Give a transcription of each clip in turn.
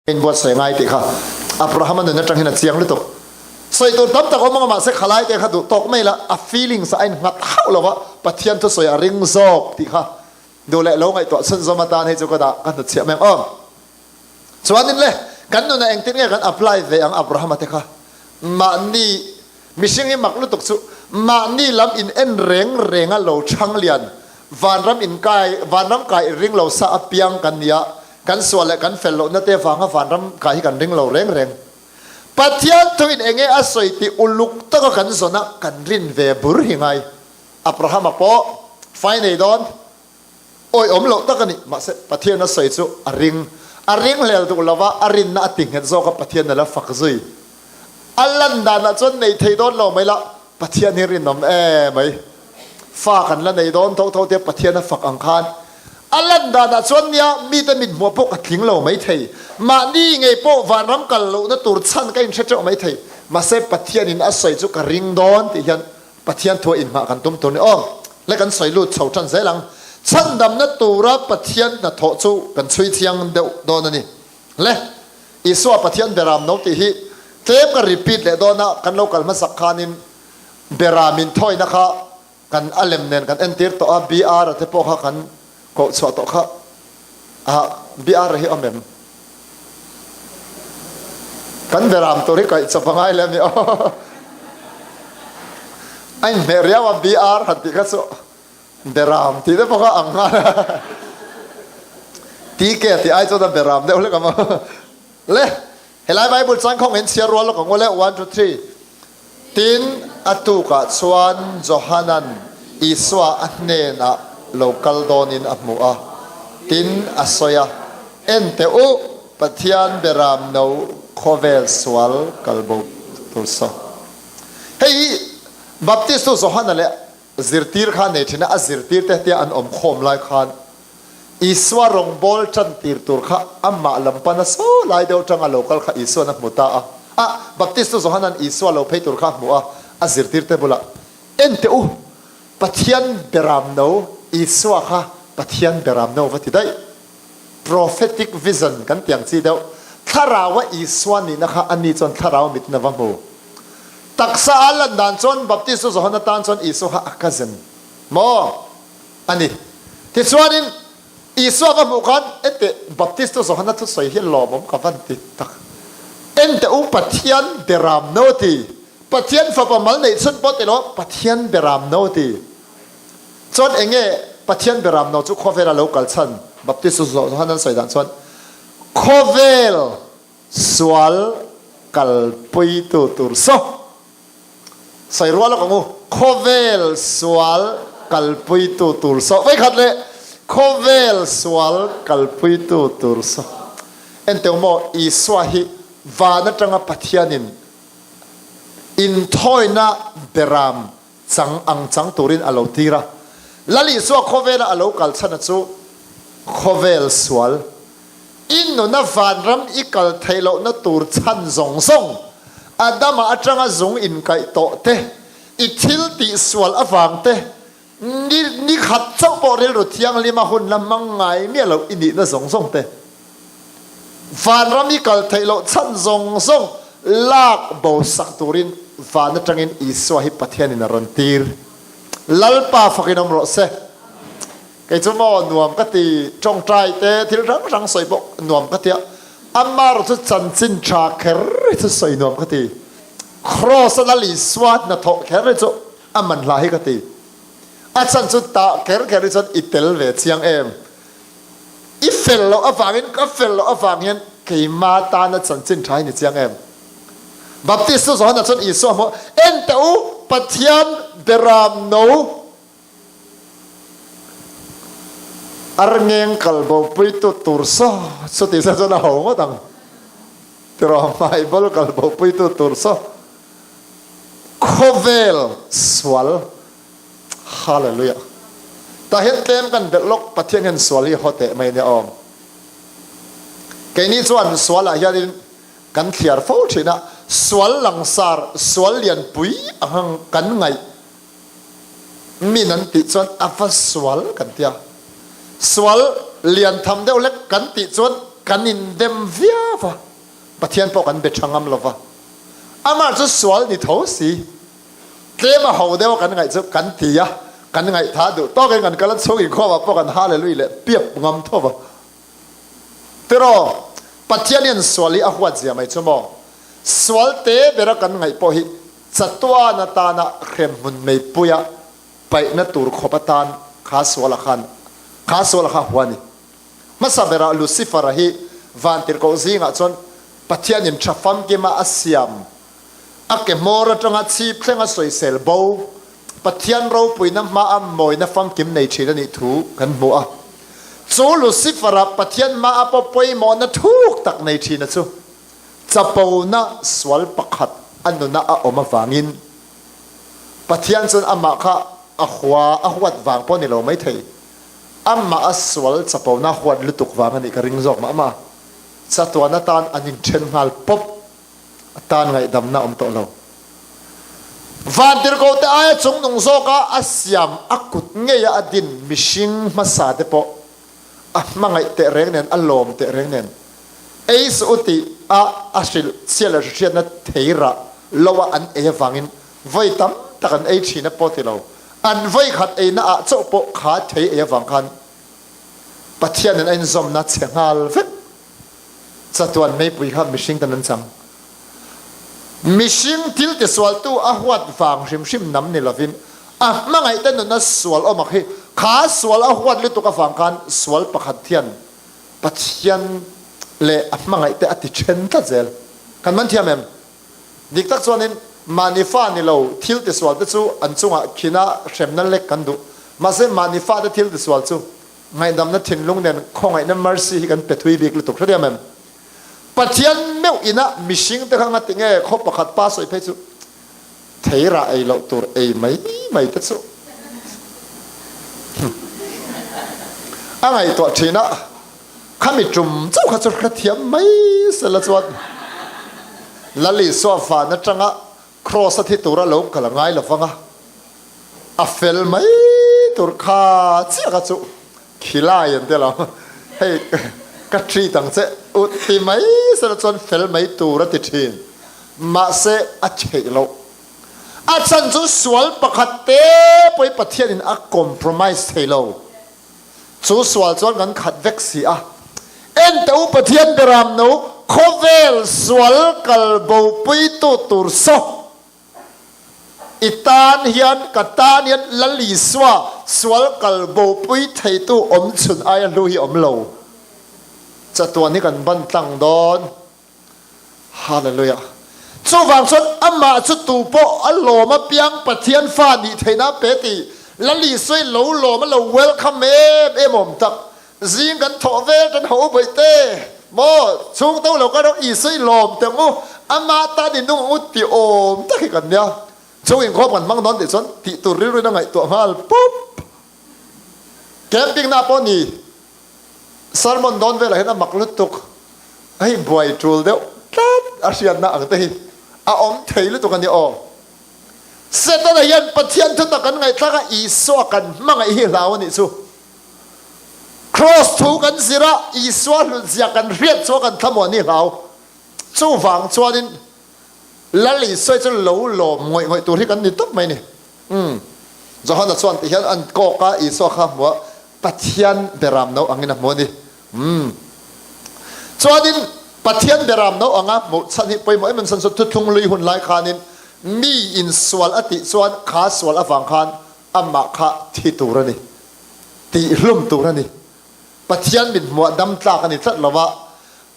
Inbuatsaih ngai tih kha Abrahama nun atang hian a chiang lutuk. Sawi tur tam tak awm ang a, mahse khalai te kha duh tawk mai la, a feelings ah a innghat hauh lo va, Pathian thusawi a ring zawk tih kha duh leh lo ngaihtuah chhunzawm atan hei chu ka dah ka hnutchhiah mai ang aw. Chuanin le, kan nunah engtin nge kan apply ve ang Abrahama te kha? Mahni mihring hi mak lutuk chu mahni lam in en reng reng a lo chhang lian vanram in kai vanram kai ring lo sa apiang kan nia Kan sual leh kan fel lohna te vanga vanram kai hi kan ring lo reng reng. Pathian thuin enge a sawi tih uluk taka kan zawn a, kan rin ve bur hi ngai. Abrahama pawh fai nei dawn awih awm loh tak a ni. Mahse, Pathian a sawi chu a ring. A ring hlel duh lova, a rinna a ti nghet zawk a, Pathian a la fak zui. A lan danah chuan nei thei dawn lo mai la, Pathian hi rinawm em mai. Fa kan la nei dawn tho tho tia Pathian a fak ang khan a lan danah chuan nia mite mit hmuah pawh ka tling lo mai thei. Mahni ngei pawh vanram kal lohna tur chhan ka inhre teuh mai thei. Mahse Pathianin a sawi chu ka ring dawn tih hian Pathian thua inhmah kan tum tur ni aw. Le kan sawi lut chho tan zel ang. Chhandamna tura Pathian hnathawh chu kan chhui chiang deuh dawn a ni. Le Isua Pathian beram no tih hi tlem ka repeat leh dawn a, kan lo kal hmasak khanin beram in thawina kha kan a lem nen kan entir tawh a, BR a te pawh kha kan koh chhuah tawh kha ah BR a hi awm em? Kan beram tur hi kaih chawp a ngai leh ami aw. A inhmeh riau a BR han tih kha chu Beram tih te pawh kha ang nghal a. TK tih ai chuan a beram deuh hlek ang aw. Le, helai Bible chang khawng in chhiar rual lawk ang aw le, one two three. Tin, a tukah chuan Johanan Isua a hnenah lo kal dawnin a hmu a, tin a sawi a, En teh u, Pathian beram no khawvel sual kalbo tur saw. Hei hi Baptist tu Johana leh Zirtir kha nei thin a, a zirtirte tia an awm khawm lai khan Isua rawngbâwl ṭan tir tur kha amah lam pana saw lai deuh ṭanga lo kal kha Isua'n a hmu ta a. A, Baptistu Johana'n Isua lo phei tur kha a hmu a, a zirtirte bulah, En teh u, Pathian beram no, Isua kha Pathian beram no va ti daih. Prophetic vision kan ti ang chi deuh. Thlaraua Isua nihna kha ani chuan thlarau mitin a va hmu. Taksa a lan dan chuan Baptistu Johana tan chuan Isua kha a cousin maw a ni. Tichuanin Isua va hmuh khan enteh Baptistu Johana thusawi hi lawmawm ka van ti tak. Enteh u Pathian beram no ti. Pathian fapa mal neih chhun pawh ti lo Pathian beram no ti. Chuan enge Pathian beram no chu khawvela lo kal chhan? Baptist Johan an sawi dan chuan khawvel sual kalpuitu tur saw sawi rual lawk ang u. Khawvel sual kalpuitu tur saw vawikhat leh khawvel sual kalpuitu tur saw enteu maw Isua hi van atanga Pathianin inthawina beram Chang ang chang turin a lo tir a. Lal Isua khawvela a lo kal chhan a chu khawvel sual, i nuna vanram i kal theih lohna tur chhan zawng zawng, Adama atanga zung inkaih tawh te, i thil tih sual avang te, ni ni khat chauh pawh rilru thianghlima hun la hmang ngai miah loh i nihna zawng zawng te, Vanram i kal theih loh chhan zawng zawng lak bo sak turin van atangin Isua hi Pathianin a rawn tir. Lalpa fakin awm rawh se. Kei chu maw nuam ka ti, tawngtai te thil hrang hrang sawi pawh nuam ka ti a, ama erawh chu chanchin tha kher hi chu sawi nuam ka ti. Kraws a Lal Isua hnathawh kher hi chu a manhla hi ka ti. A chhan chu tah kher kher hi chuan i tel ve chiang em. I fel loh avangin, ka fel loh avang hian keima tana chanchin tha hi ni chiang em? Baptist chu Johana chuan Isua hmuh, En teh u, Pathian beram no arngeng kalbopuitu tur saw chuti se chuan a ho ngawt ang. Tiraw hmaibal kalbopuitu tur saw khawvel sual Hallelujah. Tah hian tlem kan belh lawk, Pathian hian sual hi haw teh mai nia aw. Keini chuan sualah hianin kan thliar fo thin a, sual langsar, sual lianpui ang kan ngaih min an tih chuan a va sual kan ti a. Sual lian tham deuh hlek kan tih chuan. Kan indem viau va, Pathian pawh kan be tha ngam lo va. Amah chu sual ni tho si. Tlem a ho deuh a kan ngaih chu kan ti a, kan ngaihtha duh tawkin kan kal a, chhung inkhawmah pawh kan Hallelui leh piap ngam tho va. Tiraw, Pathian hian sual hi a huat zia mai chu maw? Sual te bera kan ngaih pawh hi chatuan atana hremhmun meipuia paihna tur khawp atan kha suala khan kha suala kha hua a ni. Hmasa berah Lucifer-a hi vantirhkoh zingah chuan Pathianin tha famkima a siam, a ke hmawr atanga chhip thlenga sawisel bo, Pathian ropuina hmaa mawina famkim nei thin a nih thu kan hmu a. Chu Lucifer-a Pathian hmaa pawh pawimawhna thuk tak nei thina chu chapona sual pakhat a nuna a awm avangin Pathian chuan amah kha a hua a huat vang pawh ni lo maithei. Amah a sual chapona huat lutuk vang a nih ka ring zawk mah mah. Chatuan atan an inthen nghal pawp atan ngaihdamna a awm tawh lo. Vantirhkohte aia chungnung zawka a siam a kut ngeia a din mihring hmasa te pawh a hmangaih teh reng nen a lawm teh reng nen ei suh u tih a a hrilh chhiat leh hriatna thei rah lo a an ei avangin vawi tam tak an ei thin a pawh ti lo. An vawi khat eina ah chauh pawh kha thei ei avang khan Pathian in a inzawmna chhe nghal vek. Chatuan meipui kha mihring tan an chang. Mihring thil tisualtu a huat vang hrim hrim nam ni lovin a hmangaihte nuna sual awm ak hi kha sual a huat lutuk avang khan sual pakhat hian Pathian leh a hmangaihte a ti then tlat zel. Kan man thiam em? Dik tak chuanin mahni fa ni lo thil tisualte chu an chungah khina hremna lek kan duh. Mahse mahni fate thil tisual chu ngaihdamna thinlung nen khawngaihna mercy hi kan pe thui bik lutuk hrethiam em? Pathian meuh ina mihring te kha ngati nge khaw pakhat pa sawi phei chu thei rah ei loh tur ei mai mai te chu a ngaihtuah thin a, khami tum chauh kha chu hrethiam mai sela chuan Lal Isua van atanga Kraws a thi tura lo kal a ngai lovang a, a fel mai tur kha chiah kha chu khilai an ti lo. Hei ka treat ang che u ti mai sela chuan fel mai tur a ti thin. Mahse a theih loh. A chhan chu sual pakhat te pawhin Pathianin a compromise thei lo. Chu sual chuan kan khat vek si a. Ente u Pathian beram no khawvel sual kal bopuitu tur saw i tan hian ka tan hian Lal Isua sual kal bopui theitu awm chhun aia hlu hi awm lo. Chatuan hi kan ban tlang dawn. Hallelujah. Chuvang chuan amah chu tu pawh a lawm apiang Pathian fa nih theihna a pe tih Lal Isua i lo lawm a lo welcome em em awm tak. Zing kan thawh vel tan ho baih te maw chhung to lo ka ro Isua i lawm teh ang u amah tan i nung ang u tih awm tak hi kan nia. Chhung inkhawm kan hmang dawn tih chuan tih tur rilru in a ngaihtuah nghal pup. Camping na pawh ni. Sermon dawn velah hian a mak lutuk, hei buai tul deuh tlat a hriatna ang te hi a awm thei lutuk a ni aw. Setana hian Pathian thutak kan ngaihthlak a, Isua kan hmangaih hi hlau a nih chu. Kraws thu kan zir a, Isua hlutzia kan hriat chu a kan thlamuan hi hlau. Chuvang chuanin Lal Isua chu lo lawm ngawih ngawih tur hi kan ni tawp mai ni. Umm. Johana chuan ti hian an kawk a, Isua kha hmu a, Pathian beram no angin a hmu a ni. Umm. Chuanin Pathian beram no anga hmuh chhan hi pawimawh em em chhan chu thuthlung lui hun lai khanin mi in sual a tih chuan kha sual avang khan amah kha thi tur a ni, tihhlum tur a ni. Pathian mit hmuah dam tlak a ni tlat lo a,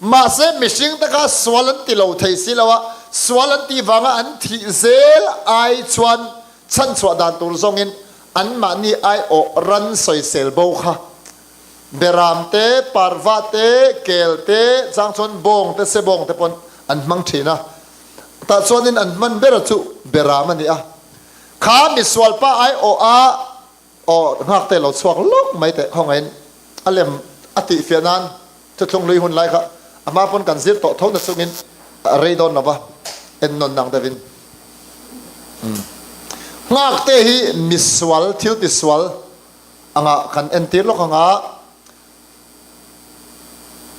mahse mihring te kha sual an ti lo thei si lo a, sual an tih vanga an thih zel ai chuan chhanchhuah dan tur zawngin anmahni aiawh ran sawisel bo kha beram te, parva te, kel te, chang chuan bawng te, sebawng te pawn an hmang thin a, tah chuanin an hman bera chu beram a ni a, kha misualpa aiawh a Aw, nghak te lo chhuak lawk mai teh khawngaihin a lem a tih fiah nan thuthlung hlui hun lai kha a hma pawn kan zir tawh tho na chungin a rei dawn lo va, en nawn nang deuhin. Umm. Nghak te hi misual, thil tisual anga kan entir lawk anga.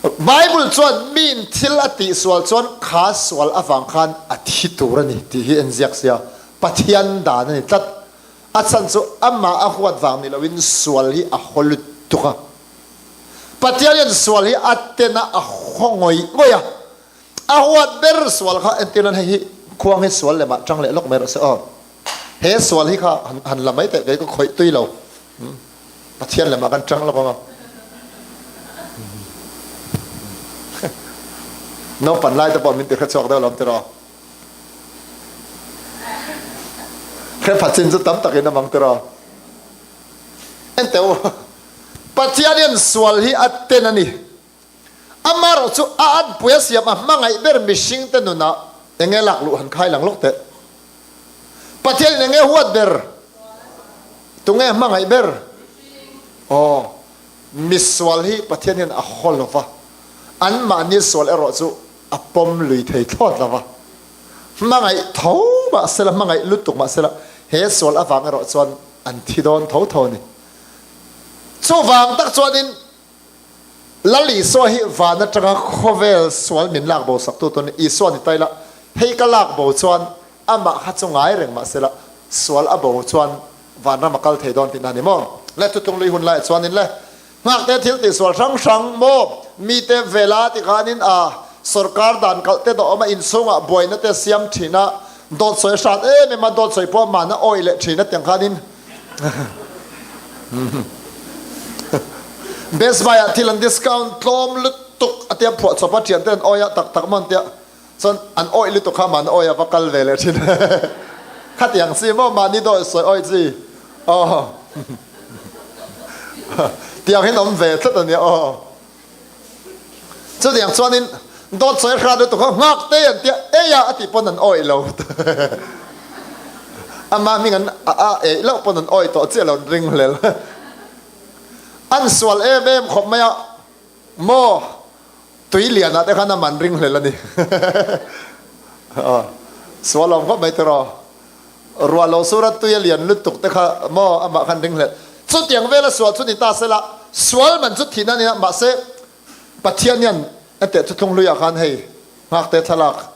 Bible chuan miin thil a tihsual chuan kha sual avang khan a thi tur a ni tih hi enziak sia Pathian dan a ni tlat. A chhan chu amah a huat vang ni loin sual hi a haw lutuk a. Pathian hian sual hi a ten a, a haw ngawih ngawih a. A huat ber sual kha entir nan hei hi khuang hi sual lemah tang leh lawk mai rawh se aw. He sual hi kha han la mai teh kei ka khawih tui lo. Pathian lemah kan tang lawk ang a. Naupan lai te pawh min ti hrechhuak deuh lawm tiraw. Hrepha chin chu tam takin a mang tiraw. Enteu Pathian hian sual hi a ten a ni. Amaherawh chu a anpui a siam a hmangaih ber mihringte nunah enge lak luh han khai lang lawk teh. Pathian in enge huat ber? Tunge hmangaih ber? Aw, misual hi Pathian hian a haw lo va, anmahni sual erawh chu a pawm lui thei thlawt lo va. Hmangaih tho mahsela, hmangaih lutuk mahsela, he sual avang erawh chuan an thi dawn tho tho a ni. Chuvang tak chuanin Lal Isua hi van atanga khawvel sual min lak bo sak tu tun Isua ni taila hei ka lak bo chuan amah kha chu ngai reng mahsela sual a bo chuan vanram a kal thei dawn tihna a ni maw? Le thutlung lui hun laiah chuanin le nghakte thil tihsual hrang hrang maw mite vela tikhanin a sorkar dan kalh te dawh awm a inchhungah buaina te siam thin a dawt sawi a hrat em em a dawt sawi pawh mahna awih leh thin a tiang khanin Best Buy ah thil an discount tlawm lutuk a tia phuah chawp a thian te an awih a tak tak maw an tia chuan an awih lutuk kha mahni awih a va kal ve leh thin khatiang si maw mahni dawh sawi awih chi aw tiang hian awm ve tlat a nia aw. Chutiang chuanin dawt sawi hrat lutuk kha nghak te an tia ei a a tih pawn an awih lo. Ama hming an a eih loh pawn an awih tawh chiah lo an ring hlel. An sual em em khawp mai a, maw tui lianah te khan a man ring hlel a ni. Sual awm khawp mai tiraw. Ruah lo sura tui a lian lutuk te kha maw amah khan ring hlelh. Chutiang vela sual chu ni ta sela, sual man chu thihna a ni a, mahse Pathian hian a teh thuthlung hluiah khan hei nghakte thlalak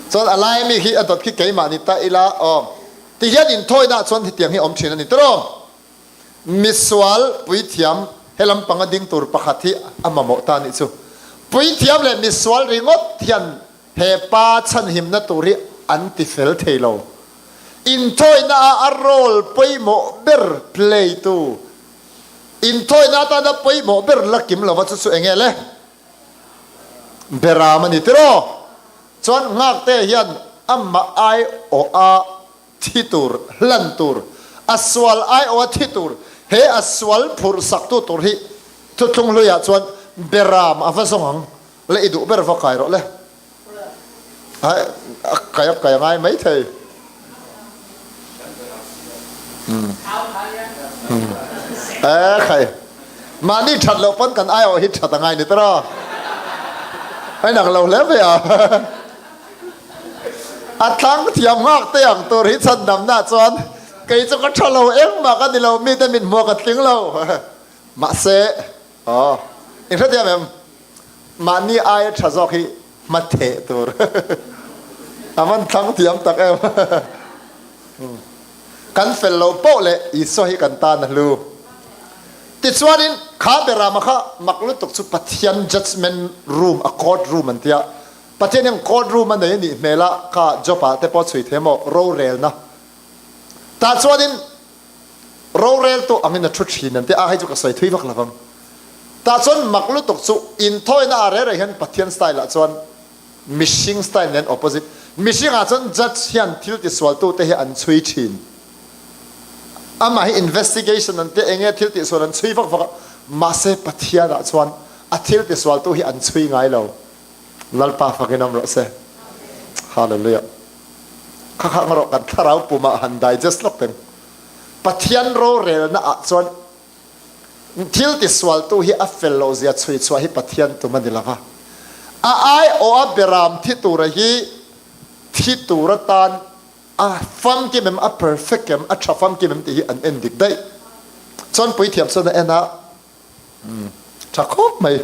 chuan a lai ami khi a dawt khi keimah ni ta ila aw ti hian inthawina chuan hetiang hi a awm thin a ni tiraw. Misual puithiam he lampanga ding tur pakhat hi a mamawh ta a nih chu. Puithiam leh misual ringawt hian He pa chhanhimna tur hi an ti fel thei lo. Inthawina ah a role pawimawh ber play tu, inthawina atana pawimawh ber la kim lova chu chu enge le? Beram a ni tiraw? Chuan nghakte hian amah aiawh a thi tur, hlan tur, a sual aiawh a thi tur, he a sual phurh saktu tur hi thuthlung hluiah chuan beram a va zawng ang. Le i duh ber va kai rawh le. Ai a kai a kai a ngai mai thei. E khai. Mahni that loh pawn kan aiawh hi that a ngai ni tawh. Ai nang lo hle ve a. A thlang thiam nghak te ang tur hi chhan dam na chuan kei chu ka tha lo engmah ka ni lo mite min hmuh ka tling lo. Mahse aw in hrethiam em? Mahni aia tha zawk hi hma theh tur a van thlang thiam tak em. Kan fel loh poh leh Isua hi kan tan a hlu. Tichuanin kha Berama kha mak lutuk chu Pathian judgement room a court room an tia. Pathian hian court room a nei a nih hmel a kha Job ah te pawh chhui thei maw rorelna. Tah chuanin Roreltu angin a thu thin an ti a, hei chu ka sawi thui vak lovang. Tah chuan mak lutuk chu inthawina ah reh reh hian Pathian style ah chuan mihring style nen opposite. Mihring ah chuan judge hian thil tisualtu te hi an chhui thin. Amah hi investigation an tia enge thil tihsual an chhui vak vak a, mahse Pathian ah chuan a thil tisualtu hi an chhui ngai lo. Lalpa fakin awm rawh se. Hallelujah. Kha kha ang rawh kan thlarau pumah han digest lawk teng. Pathian rorelna ah chuan thil tisualtu hi a fel loh zia chhui chhuah hi Pathian tum a ni lova. A aiawh a beram thi tura hi thi tur atan a famkim em, a perfect em, a tha famkim em tih hi an en dik daih. Chuan puithiam chuan a en a. Tha khawp mai.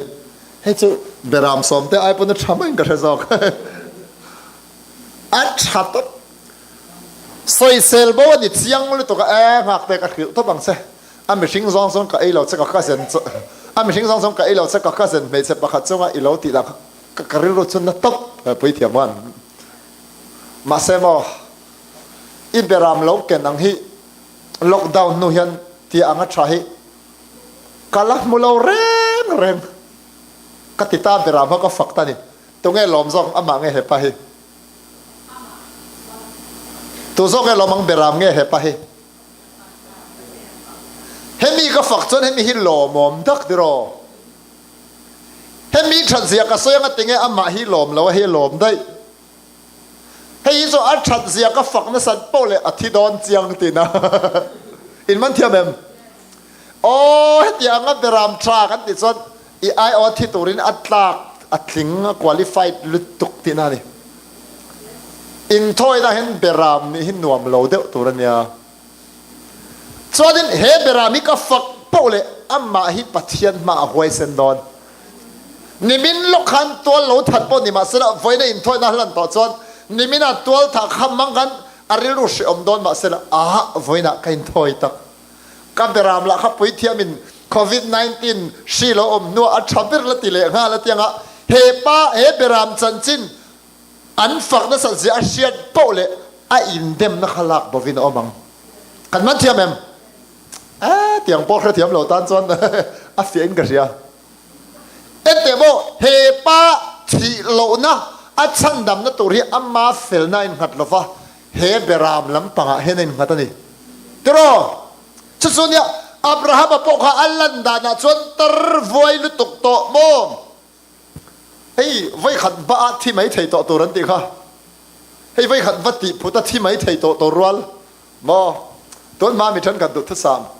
Hei chu beram sawmte ai pawn a tha maiin ka hre zawk. A tha tawp. Sawisel bo a ni chiang lutuk a, e nghak te ka hrilh tawp ang che. A mihring zawng zawng ka ei lo che ka cousin chu a mihring zawng zawng ka ei lo che ka cousin hmeichhe pakhat chunga i lo tih dah kha ka rilru chu na tawp puithiam khan. Mahse maw i beram lo ken ang hi lockdown hnu hian tia anga tha hi ka la hmu lo reng reng ka ti ta beram kha ka fak ta ni. Tunge lawm zawk amah nge hepa hi? Tu zawk nge lawm ang beram nge hepa hi? Hemi ka fak chuan hemi hi lawmawm dak tiraw? Hemi that zia ka sawi anga tinge amah hi lawm lo a hi lawm daih. Hei hi chu a that zia ka fak nasat poh leh a thi dawn chiang tina. In man thiam em? Aw heti anga beram tha kan tih chuan i aiawh thi turin a tlak a tling a qualified lutuk tihna a ni. Inthawina hian beram nih hi nuam lo deuh tur a nia. Chuanin he beram hi ka fak poh leh amah hi Pathian hma a huaisen dawn. Nimin lawk khan tual lo that pawh ni mahsela vawiina inthawina hlan tawh chuan nimina tual thah kha hmang khan a rilru hrehawm dawn mahsela ah vawiinah ka inthawi tak. Ka beram lah kha puithiamin Covid 19 hri lo awm hnuah a tha ber la ti leh nghal a tianga he pa he beram chanchin an fak nasat zia a hriat poh leh a indemna kha lak bovin a awm ang. Kan man thiam em? Eh, tiang pawh hrethiam lo tan chuan a fiah in ka hria. Enteh maw, he pa thih lohna a chhandamna tur hi ama felna a innghat lova, He beram lampangah hian a innghat a ni. Tiraw? Chu chu nia, Abrahama pawh kha a lan danah chuan tar vuai lutuk tawh maw? Hei vawikhat va ah thi mai thei tawh tur an tih kha. Hei vawikhat va tih phut a thi mai thei tawh tur rual maw? Tun hma mi thenkhat duhthusam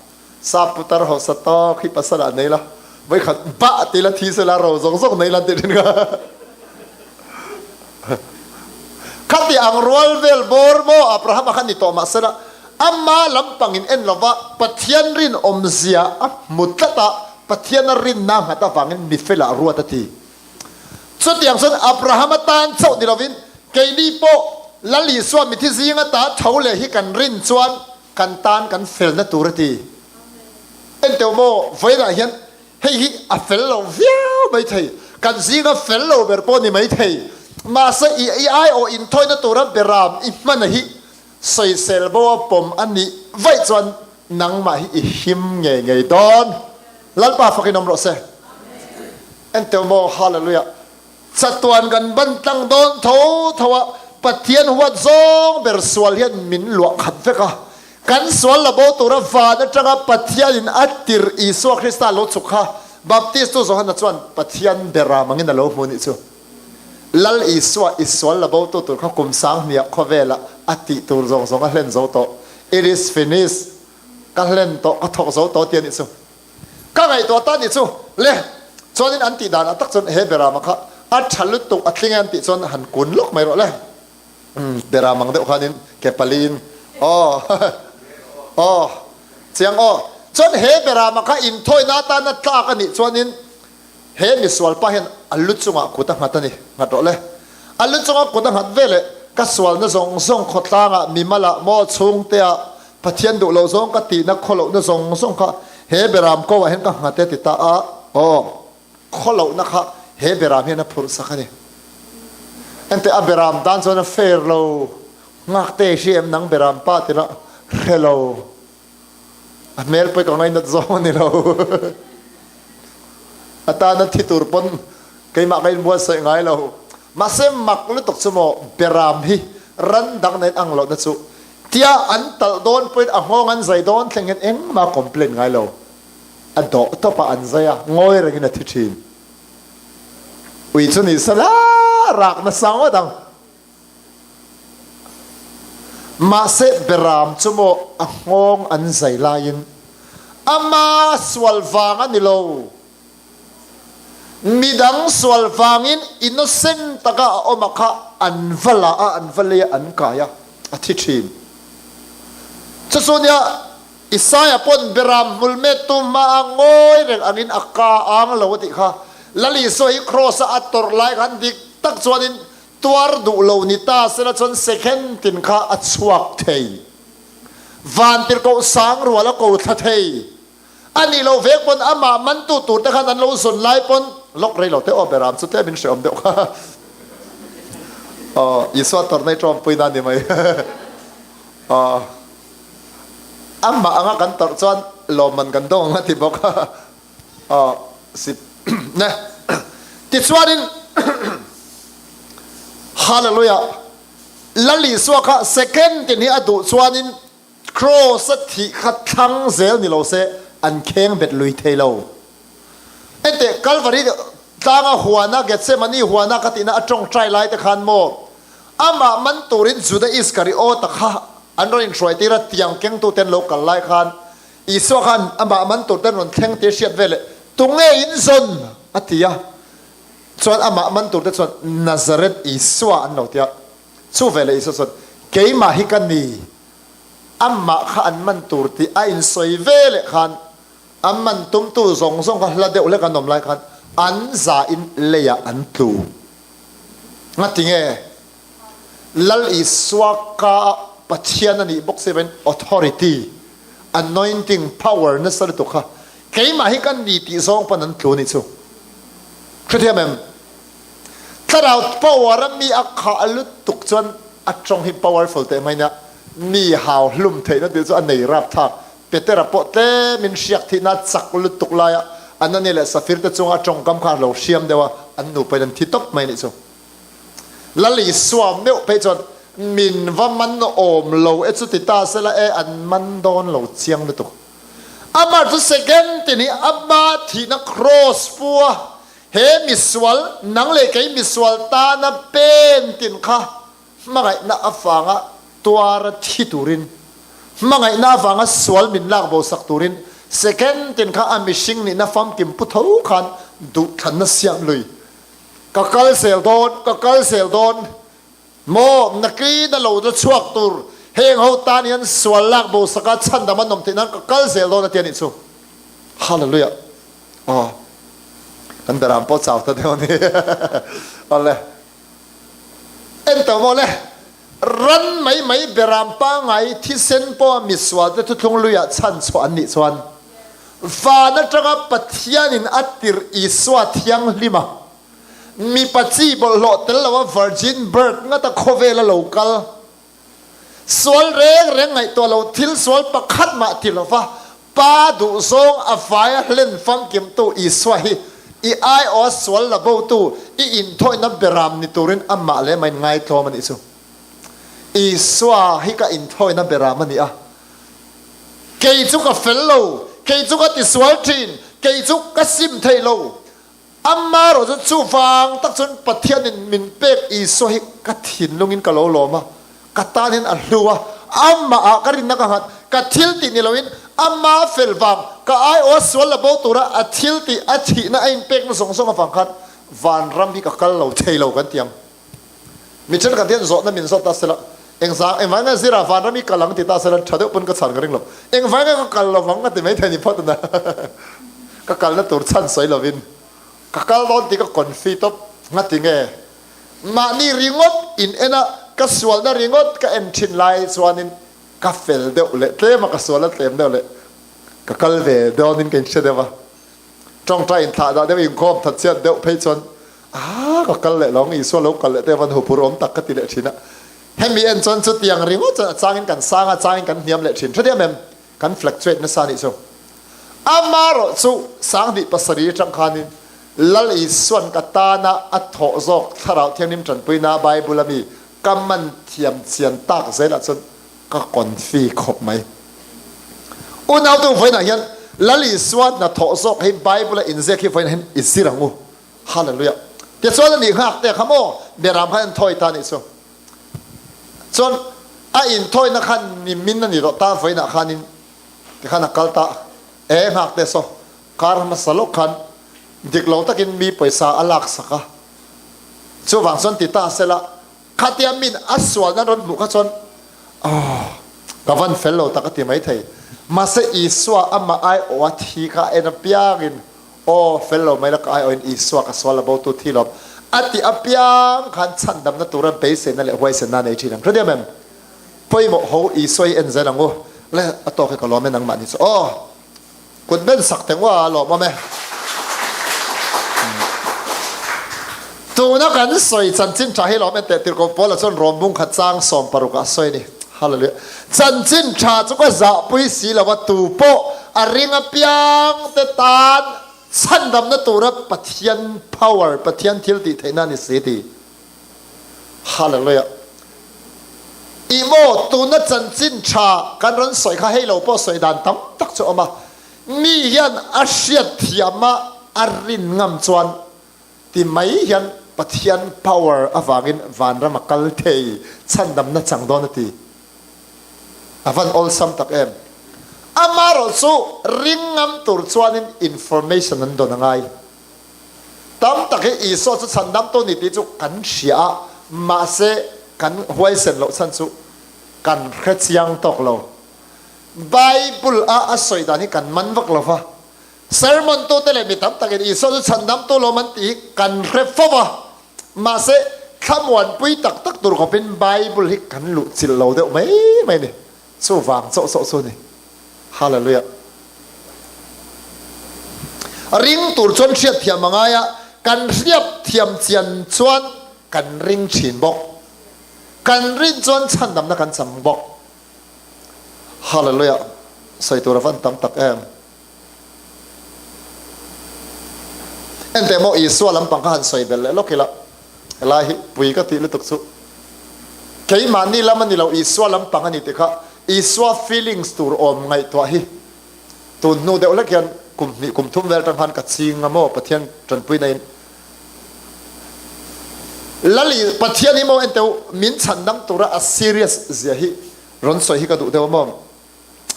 sap putar hausa tawk hi pasal ah nei la, vawikhat bah ti la thi sela ro zawk zawk nei la an tih thin kha. Khati ang rual vel bawr maw Abrahama kha ni tawh mahsela ama lampangin en lova Pathian rinawmzia a hmu tlat a, Pathiana rinna nghat avangin mifela ruat a ti. Chutiang chuan Abrahama tan chauh ni lovin keini pawh Lal Isua mithi zinga ta tho leh hi kan rin chuan kan tan kan felna tur a ti. Enteu maw vawiinah hian Hei hi a fel lo viau mai thei, kan zinga fel lo ber pawh ni mai thei. Mahse i i aiawh inthawina tura beram i hmana hi sawisel bo a pawm a nih vaih chuan nangmah hi i him ngei ngei dawn. Lalpa fakin awm rawh se. Enteu maw Hallelujah. Chatuan kan ban tlang dawn tho tho a, Pathian huat zawng ber sual hian min luah khat vek a. Kan sual la bo tura van atanga Pathianin a tirh Isua Krista lo chhuk kha Baptistu Johana chuan Pathian bera mangin a lo hmu nih chu. Lal Isua i sual la bo tu tur kha kum sanghniah khawvelah a tih tur zawng zawng a hlen zo tawh. It is finished. Ka hlen tawh, ka thawk zo tawh ti a nih chu. Ka ngaihtuah ta nih chu le, chuanin an tih danah tak chuan he Berama kha a tha lutuk a tling e an tih chuan han kun lawk mai rawh le. Umm Beram ang deuh khanin ke paliin aw aw chiang aw. Chuan he Berama kha inthawina atana tlak a nih chuanin He misual pa hian a lu chungah kut a nghat a ni, nghat rawh le. A lu chunga kut a nghat ve leh ka sualna zawng zawng khawtlangah, mimalah maw chhungteah Pathian duh loh zawng ka tihna khawlohna zawng zawng kha he beram ko ah hian ka nghat e ti ta a, aw, khawlohna kha he beram hian a phurh sak a ni. Enteh a beram tan chuan a fair lo, nghakte i hria em nang beram pa ti la, hre lo. A hmel pawh i ka ngainat zawng a ni lo. A tana thi tur pawn keimah ka inbuatsaih ngai lo. Mahse mak lutuk chu maw Beram hi ran dang nen ang lohna chu tia an talh dawn pawhin a nghawng an zai dawn thleng hian engmah complain ngai lo. A dawh tawp a an zai a, ngawi rengin a thi thin. Ui chu ni sela rak nasa ngawt ang. Mahse Beram chu maw a nghawng an zai laiin ama sual vang a ni lo, midang sual vangin innocent taka a awm a kha an va la a, an va lei a, an kai a, a thi thin. Chu chu nia. Isaia pawn beram hmul met tu hma a ngawi reng angin a ka ang lo a tih kha. Lal Isua hi Kraws a a tawrh lai khan dik tak chuanin tuar duh lo ni ta sela chuan second tin kha a chhuak thei. Vantirhkoh sang rual a ko thla thei. A nih loh vek pawn amah mantu tur te khan an lo zawn lai pawn lawk rei lo te aw beram chu tlem in hreawm deuh kha. Aw Isua tawrhna i tawmpui na ni mai. Aw amah anga kan tawrh chuan lawmman kan dawng ang a ti bawk a. Aw si ne tichuanin Hallelujah Lal Isua kha second tin hi a duh chuanin Kraws a thih kha thlang zel ni lo se an kheng bet lui thei lo. Enteh, Kalvari tlanga huana Gethsemane huana ka tihna a tawngtai lai te khan maw amah man turin Juda Iskariota kha an rawn inhruai tir a, tiang kengtu ten lo kal lai khan Isua khan amah man tur ten rawn thleng tir hriat veleh tunge in zawn a ti a, chuan amah man tur te chuan Nazareth Isua an lo ti a. Chu veleh Isua chuan, Keimah hi ka ni, amah kha an man tur tih a insawi veleh khan a man tumtu zawng zawng kha hla deuh hlek an awm lai khan an zain leiah an tlu. Ngatinge? Lal Isua ka a Pathian a nih bawk si avangin authority, anointing, power nasa lutuk kha keimah hi ka ni tih zawng pawn an tlu a nih chu. Hrethiam em? Thlarau power a mi a khah lutuk chuan a tawng hi powerful teh mai nia, mi hau hlum theihna tih chu a nei rapthlak. Petera pawh tlemin hriak thihna chak lutuk laia Anania leh Safir te chunga a tawngkam kha a lo hriam deuh a, an nupa in an thi tawp mai nih chu. Lal Isua meuh phei chuan min va man awm lo e chu ti ta sela e an man dawn lo chiang lutuk. Amah chu second tin hi ama thihna cross pu a, He misual, nang leh kei misual tana pen tin kha hmangaihna avanga tuara thi turin, hmangaihna avanga sual min lak bo sak turin second tin kha a mihring nihna famkim pu tho khan duhthlanna siam lui. Ka kal zel dawn, ka kal zel dawn. Maw, nakin a lo la chhuak tur heng ho tan hian sual lak bo saka chhandam an awm theih nan ka kal zel dawn a ti a nih chu. Hallelujah. Aw, kan beram pawh chau ta deuh a ni. Awle, en tawh maw le, ran mai mai beram pangngai thisen pawha misual te thuthlung luiah chhan chhuah an nih chuan van atanga Pathianin a tirh Isua thianghlima Mipa chi bawlhhlawh tel loa virgin birth ngata khawvela lo kal, sual reng reng ngaihtuah lo thil sual pakhat mah ti lova Pa duhzawng a vaia hlen famkimtu Isua hi i aiawha sual la botu i inthawihna beram ni turin amah leh amahin ngaitlawm a nih chu. Isua hi ka inthawihna beram a ni a, kei chu ka fel lo, kei chu ka tisual thin, kei chu ka sim thei lo, Amaherawh chu chuvang tak chuan Pathianin min pek Isua hi ka thinlungin ka lo lawm a, ka tan hian a hlu a, amahah ka rinna ka nghat, ka thil tih ni loin ama fel vang, ka aiawha sual la bo tura a thil tih, a thihna a inpekna zawng zawng avang khan vanram hi ka kal lo thei lo kan ti ang. Mi thenkhat hian zawhna min zawt ta sela, engzang, engvang nge zira vanram hi kal ang ti ta sela tha deuh pawn ka chhan ka ring lo. Engvang nge ka kal lovang a ti maithei ni phawt a na. Ka kalna tur chhan sawi lovin ka kal dawn tih ka confi tawp. Ngati nge? Mahni ringawt in en a, ka sualna ringawt ka en thin lai chuanin ka fel deuh leh tlem a, ka sualna tlem deuh leh ka kal ve dawnin ka inhre deuh a. Tawngtai inthlah dah deuh inkhawm that chiat deuh phei chuan ah ka kal leh lo ang, Isua lo kal leh te van huphur awm tak ka ti leh thin a. Hemi en chuan chutiang ringawt chuan a changin kan sang a, changin kan hniam leh thin. Hrethiam em? Kan fluctuate nasa anih chu. Amaherawh chu 7007 atang khanin Lal Isuan ka tana a thawh zawk Thlarau Thianghlim tanpuina Bible ami ka man thiam chian tak zelah chuan ka confi khawp mai. Unautu vawiinah hian Lal Isua hnathawh zawk hi Bible a inziak hi vawiinah hian i zir ang u. Hallelujah. Tichuan a nih nghak te kha maw Beram khan an thawi ta anih chu. Chuan a inthawina khan nimin a ni rawh ta vawiinah khanin tikhan a kal ta e nghak te saw kar hmasa lawk khan dik lo takin mi pawisa a lak sak a chuvang chuan ti ta sela khatia min a sualna rawn hmuh kha chuan aww. Ka van fel lo tak a ti maithei. Mahse Isua amah aiawha thi kha a en apiangin, Aw, fel lo mai la ka aiawhin Isua ka sual a botu thi lawm a ti apiang khan chhandamna tura beiseina leh huaisenna a nei thin ang. Hre diam em? Pawimawh ho Isua hi en zel ang u. Le, a tawk hi ka lawm e nangmah ni chu. Aw, kut ben sak teh ngua a lawmawm e. Tuna kan sawi chanchin tha hi lawm en teh tirhkoh Paula chuan Rom bung khat chang 16 ah a sawi a ni. Hallelujah. Chanchin tha chu ka zahpui si lo a, tu pawh a ring apiang te tan chhandamna tura Pathian power, Pathian thil tih theihna a ni si ti. Hallelujah. Ih maw, tuna chanchin tha kan rawn sawi kha hei lo pawh sawi dan tam tak chu a awm a. Mi hian a hriat thiam a, a rin ngam chuan ti mai hian Pathian power avangin vanram a kal thei, chhandamna chang dawn a ti. A van awlsam tak em. Amaherawh chu ring ngam tur chuanin information an dawn a ngai. Tam tak hi Isua chu chhandamtu ni tih chu kan hria a, mahse kan huaisen loh chhan chu kan hre chiang tawk lo. Bible a a sawi dan hi kan man vak lo va, sermon tute leh mi tam takin Isua chu chhandamtu lawm an tih hi kan hre fo va, mahse thlamuanpui tak tak tur khawpin Bible hi kan luhchilh lo deuh mai mai a ni. Chuvang chauh chauh chu a ni. Hallelujah. Ring tur chuan hriat thiam a ngai a, kan hriat thiam chian chuan kan ring thin bawk. Kan rin chuan chhandamna kan cham bawk. Hallelujah. Sawi tur a van tam tak em. Enteh maw Isua lampang kha han sawi belh leh lawk ila, helai hi pui ka tih lutuk chu keimahni lam a ni lo, Isua lampang a ni tih kha Isua feelings tur awm ngaihtuah hi tun hnu deuh hlek hian kum hnih kum thum vel atang khan ka ching a maw Pathian tanpui naiin Lali Pathian hi maw enteh min chhandam tura a serious zia hi rawn sawi hi ka duh deuh a maw.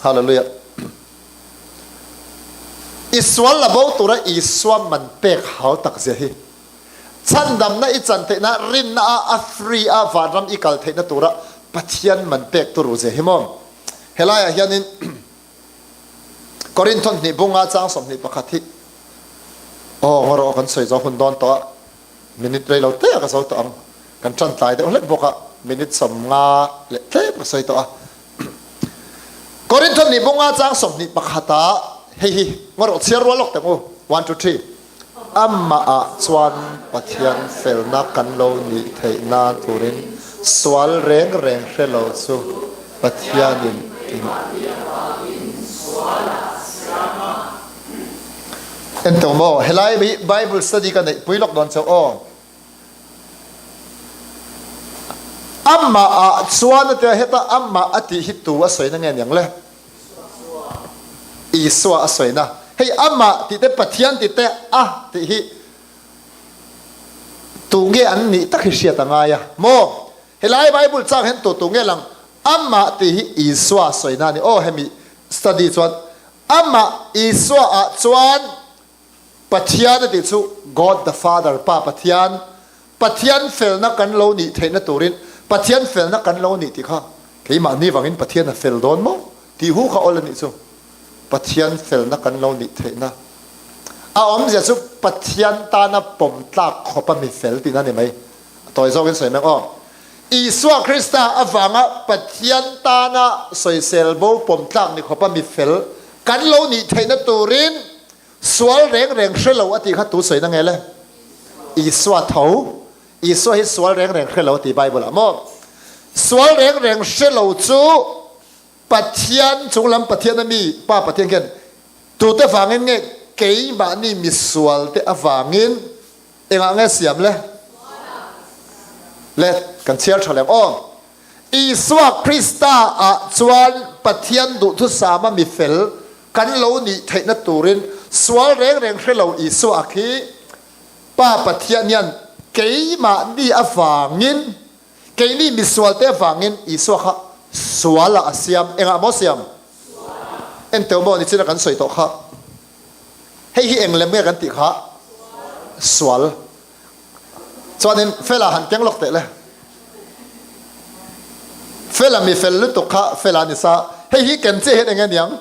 Hallelujah. I sual la bo tura Isua man pek hau tak zia hi. Chhandamna i chan theihna rinna a a free a vanram i kal theihna tura Pathian man pek turu zia hi maw. Helaiah hianin Korinthon hnih bunga chang 21 hi aw ngawrawh kan sawi zo hun dawn tawh a. Minute rei lo te a ka zo tawh ang. Kan tan tlai deuh hlek bawk a, minute 50 leh tlem ka sawi tawh a. Korinthon nih bunga chang 21 ah hei hi ngarawh chhiar rual lawk teh u. One, two, three. Amah ah chuan Pathian felna kan lo nih theih nan turin sual reng reng hre lo chu Pathianin in En tawh maw? Helai hi Bible study ka neih pui lawk dawn chauh aw. Amah ah chuan a tia heta amah a tih hi tu a sawina nge niang le? Isua a sawina. Hei amah tih te Pathian tih te a tih hi tu nge an nih tak hi hriat a ngai a maw? Helai Bible chang hian tu tu nge lang amah tih hi Isua sawina a ni aw hemi study chuan Amah Isua ah chuan Pathian a tih chu God the Father, Pa Pathian, Pathian felna kan lo nih theihna turin Pathian felna kan lo nih tih kha keimahni vangin Pathian a fel dawn maw tih hu kha awl a nih chu. Pathian felna kan lo nih theihna a awmzia chu Pathian tana pawm tlak khawpa mi fel tihna a ni mai. A tawi zawkin sawi mek aw. Isua Krista avanga Pathian tana sawisel bo pawm tlak ni khawpa mi fel kan lo nih theihna turin sual reng reng hre lo a tih kha tu sawina nge le? Isua tho. Isua hi sual reng reng hre lo a ti Bible ah maw? Sual reng reng hre lo chu Pathian chunglam Pathian a mi Pa Pathian khian tute vangin nge keimahni misualte avangin Engah nge siam le? Le, kan chhiar tha lem aw. Isua Krista ah chuan Pathian duhthusama mi fel kan lo nih theihna turin sual reng reng hre lo Isua khi Pa Pathian hian keimahni avangin, keini misualte avangin Isua kha sualah a siam. Engah maw siam? Enteu maw nichina kan sawi tawh kha. Hei hi eng lem nge kan tih kha? Sual. Chuanin Fela han keng lawk teh le. Fela mi fel lutuk kha Fela ni sa. Hei hi ken chiah hian eng nge niang?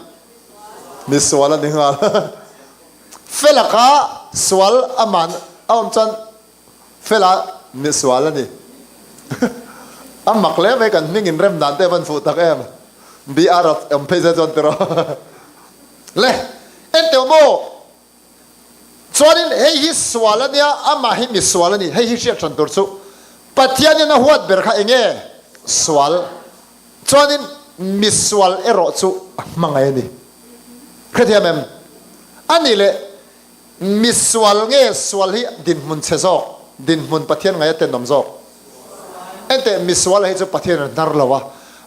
Mi sual a ni nghal. Fela kha sual a man a awm chuan Fela mi sual a ni. A mak hle mai kan hming in rem dan te van fuh tak em. BR a awm phei se chuan tiraw. Le, enteu maw? Chuanin hei hi sual a nia, amah hi mi sual a ni. Hei hi hriat hran tur chu Pathianin a huat ber kha eng nge? Sual. Chuanin mi sual erawh chu a hmangaih a ni. Hrethiam em? A nih leh mi sual nge sual hi dinhmun chhe zawk, dinhmun Pathian ngaih a tenawm zawk? Enteh, mi sual hi chu Pathianin a hnar lo a,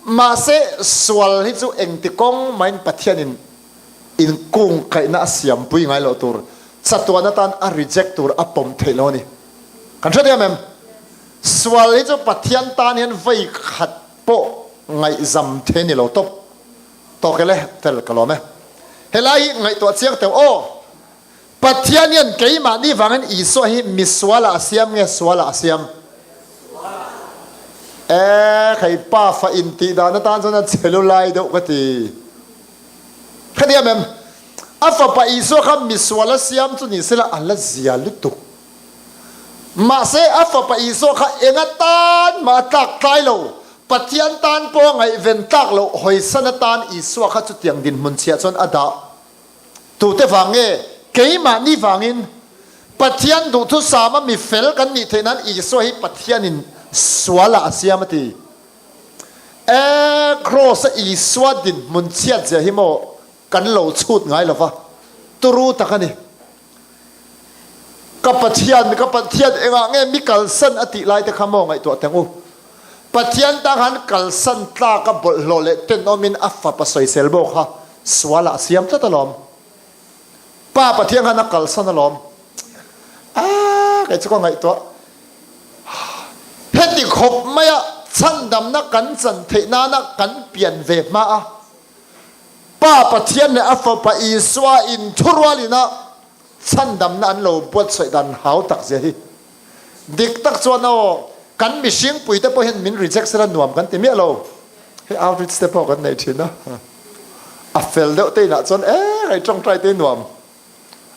mahse sual hi chu engti kawng mahin Pathianin Inkungkaihna a siampui ngai loh tur, chatuan atan a reject tur a pawm theih lo a ni. Kan hre diam em? Sual hi chu Pathian tan hian vei khat pawh ngaihzam thei a ni lo tawp. Tawk e le, fel ka lawm e. Helai hi ngaihtuah chiang teuh aw. Pathian hian keimahni vangin Isua hi misualah a siam nge sualah a siam? E, khei pa fa intih dan atan chuan a che lu lai deuh ka ti. Khatiam em? A fapa Isua kha misual a siam chu ni sela a la zia lutuk. Mahse a fapa Isua kha eng atan mah a tlak tlai lo. Pathian tan pawh a ngaihven tlak loh hawisan atan Isua kha chutiang dinhmun chhiah chuan a dah. Tute vang nge? Keimahni vangin. Pathian duhthusama mi fel kan nih theih nan Isua hi Pathianin sualah a siam a ti. E, Kraws a Isua dinhmun chhiat zia hi maw kan lo chhut ngai lo va, turu tak a ni. Ka Pathian, ka Pathian engah nge mi kalsan a tih lai te kha maw ngaihtuah teng u. Pathian tang han kalsan tlak a bawlhhlawh leh tenawmin a fapa sawisel bawk kha sualah a siam tlat alawm. Pa Pathian khan a kalsan alawm. Aaa kei chu ka ngaihtuah. Heti khawp maia chhandamna kan chan theih nana kan pian ve hma a, Pa Pathian leh a Fapa Isua inthurual ina chhandamna an lo buatsaih dan hau tak zia hi. Dik tak chuan aw, kan mihring puite pawh hian min reject sela nuam kan ti miah lo. Hei outreach te pawh kan nei thin a, a fel deuh te inah chuan e hei tawngtai te nuam.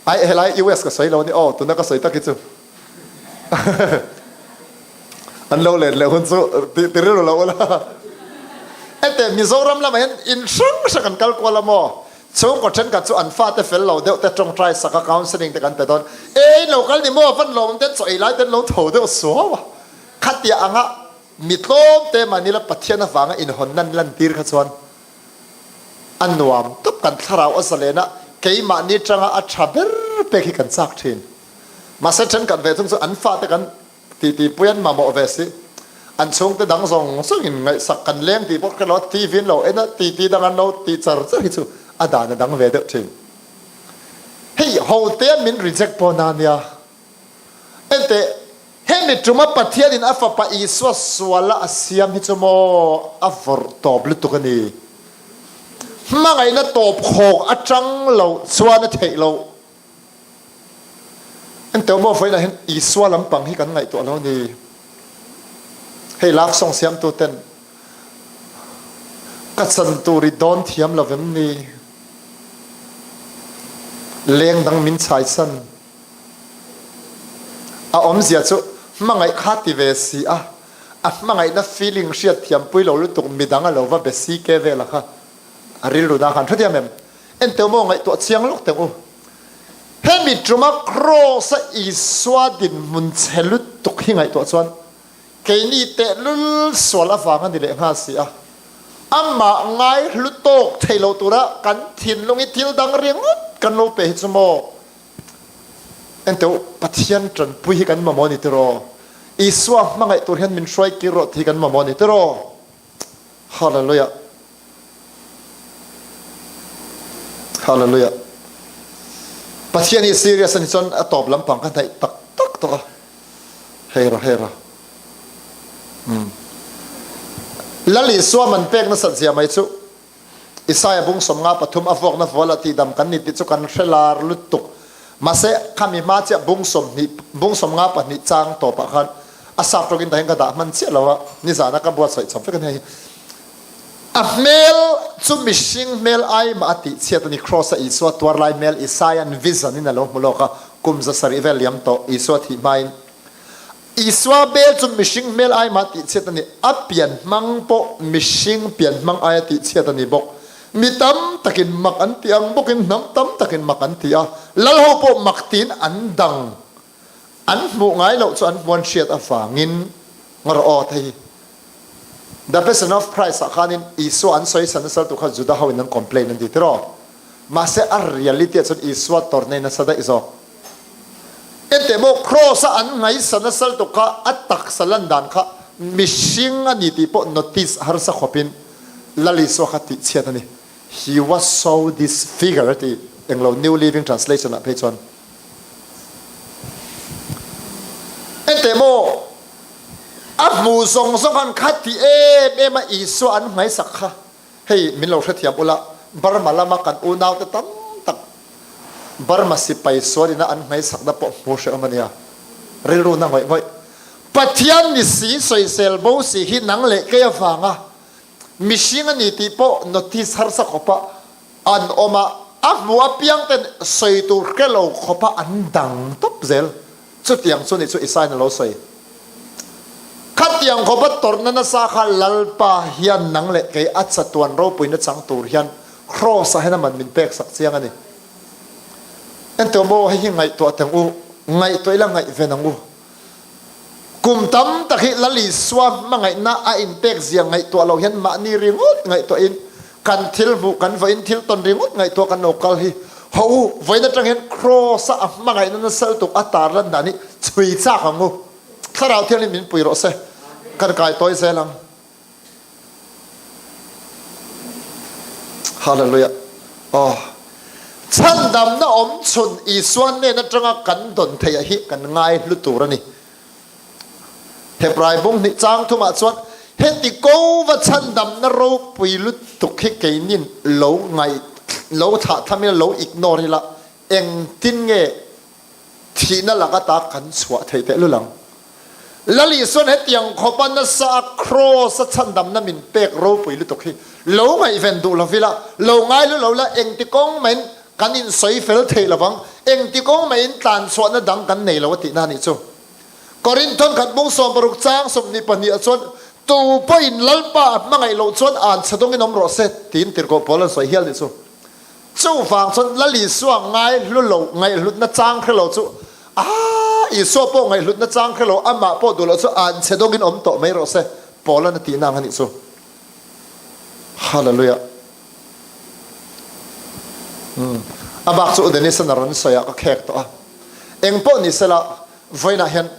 Ai helai US ka sawi lo a ni aw, tuna ka sawi tak hi chu an lo let leh hun chu ti rilru lo ula. Ete Mizoram lamah hian in hrang hrang an kal kual a maw? Chhungkaw thenkhat chu an fate fel lo deuh te tawngtai sak a counselling te kan pe dawn. E in lo kal ni maw? Van lawmawm ten chaw ei lai ten lo tho deuh suau a. Khatia anga mi tlawm te mahni la Pathian avanga inhawn nan lantir kha chuan a nuam tawp kan thlarau a zalen a, keimahni tanga a tha ber pek hi kan chak thin. Mahse thenkhat ve thung chu an fate kan Titi pui an mamawh ve si. An chhungte dang zawng zawng in ngaihsak kan leng tih pawh hre lo, TV an lo en a, titi dang an lo ti char char hi chu a dan a dang ve deuh thin. Hei hote min reject pawh na nia. Enteh, hemi tuma Pathian in a fapa Isua suala a siam hi chu maw a vawrh tawp lutuk a ni. Hmangaihna tawp khawk atang loh chuan a theih loh. Enteh maw vawiinah hian Isua lampang hi kan ngaihtuah lo ni. Hei love song siamtu ten ka chan tur i dawn thiam lo vem ni. Leng dang min chhai san. A awmzia chu hmangaih kha ti ve si a, a hmangaihna feeling hriat thiam pui lo lutuk midang a lo va be si ke vel a kha. A rilru na khan hrethiam em? Enteu maw ngaihtuah chiang lawk teng u. Hemi tuma Kraws a Isua dinhmun chhe lutuk hi ngaihtuah chuan keini tehlul sual avang a ni leh nghal si a. Amah ngai hlu tawk thei lo tura kan thinlung hi thil dang ringawt kan lo pe hi chu maw? Enteu Pathian tanpui hi kan mamawh a ni tiraw? Isua hmangaih tur hian min hruai kir rawh tih hi kan mamawh a ni tiraw? Hallelujah. Hallelujah. Pathian hi serious ani chuan a tawp lampang ka hnaih tak tak tawh a. Hei rawh, hei rawh. Hmm. Lal Isua man pek nasat zia mai chu Isaiah bung 53 a vuakna vuala tihdam kan ni tih chu kan hre lar lutuk. Mahse khami hma chiah bung 20 bung 52 chang tawpah khan a sap tawkin tahin ka dah hman chiah lo a, nizana ka buatsaih chawp vek a nia hi. A hmel chu mihring hmel ai mah a tih chhiat a ni. Kraws-a Isua tuar lai hmel Isaia'n vision in a lo hmu lawk a, kum 700 vel liam tawh Isua thih hmain Isua bel chu mihring hmel ai mah tih chhiat a ni. A pian hmang pawh mihring pian hmang aia tih chhiat a ni bawk. Mi tam takin mak an ti ang bawkin hnam tam takin mak an ti a, lal ho pawh mak tiin an dang. An hmuh ngai loh chu an hmuan hriat avangin ngarawh aw thei hi. The Passion of Christ ah khanin Isua an sawi san nasa lutuk kha Juda ho in an complain an ti tiraw? Mahse a reality ah chuan Isua tawrh nei nasa daih zawk. Enteh maw Cross a an ngaisa nasa lutuk kha a taksa lan dan kha mihring a ni tih pawh notice harsa khawpin Lal Isua kha tihchhiat a ni. He was so disfigured a ti englo New Living Translation ah phei chuan. Enteh maw a hmu zawng zawng khan kha ti em em a Isua an hmaisak kha hei min lo hrethiam ula Burma lama kan unaute tam tak Burma sipai sualina an hmaisakna pawh hmu hrehawm a nia rilru na ngawih ngawih Pathian ni si sawisel bo si hi nang leh kei avanga mihring a ni tih pawh notice harsa khawpa An awm a, a hmu apiang ten sawi tur hre lo khawpa an dang tawp zel. Chutiang chu nih chu Isaiah a lo sawi. Khatiang khawpa tawrhna nasa kha Lalpa hian nang leh kei a chatuan ropuina chang tur hian Kraws ah hian a man min pek sak chiang a ni. Entawh maw hei hi ngaihtuah teng u, ngaihtuah ila ngaihven ang u. Kum tam tak hi Lal Isua hmangaihna a inpek zia ngaihtuah lo hian mahni ringawt ngaihtuahin kan thil hmuh, kan vawiin thil tawn ringawt ngaihtuah kan lo kal hi ho u, vawiin atang hian Kraws-a a hmangaihna nasa lutuk a tar lan dan hi chhui chak ang u. Thlarau Thianghlim min pui rawh se, kan kai tawi zel ang. Hallelujah. Aw. Chhandamna awm chhun Isua hnen atanga kan dawn theih hi kan ngai hlu tur a ni. Hebrai bung hnih chang thumah chuan heti ko va chhandamna ropui lutuk hi keinin lo ngai lo thlah tham ila lo ignore ila engtin nge Thihna lak ata kan chhuah theih tehlul ang. Lal Isuan hetiang khawpa nasa a Kraws a chhandamna min pek ropui lutuk hi lo ngaihven duh lo ila, lo ngai lu lo la, engti kawng mahin kan insawi fel thei lo vang, engti kawng mahin tlanchhuahna dang kan nei lo a tihna a nih chu. Korinthon khat bung 60 chang 22 ah chuan, Tu pawhin Lalpa a hmangaih loh chuan an chhe dawngin awm rawh se, tiin tirhkoh Paul an sawi hial nih chu. Chuvang chuan Lal Isua ngaihlu lo, ngaihhlutna chang hre lo chu, Aaa, Isua pawh ngaihhlutna chang hre lo, amah pawh duh loh chu an chhe dawngin awm tawh mai rawh se, Paula'n a tihna ang a nih chu. Hallelujah. Umm, a bak chu U Dennis-a'n a rawn sawi a, ka khek tawh a. Eng pawh ni sela, vawiinah hian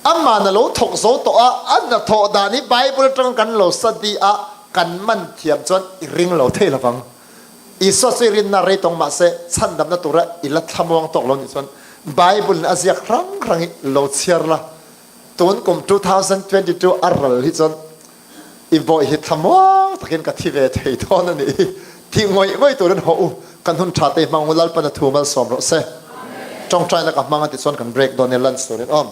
Ama'n a lo thawk zo tawh a, a hnathawh dan hi Bible atanga kan lo study a, kan man thiam chuan i ring lo thei lovang. Isua chu i rinna rei tawng mahse chhandamna tura i la thlamuang tawk lo nih chuan Bible in a ziak hrang hrang hi lo chhiar la. Tun kum 2022 a ral hi chuan I bawih hi thlamuang takin ka thi ve thei dawn a nih hi. Thih ngawih ngawih turin haw u, kan hun tha te hmang u, Lalpan a thu malsawm rawh se. Tawngtaina ka hmang a ti chuan kan break dawn nia lunch turin awm.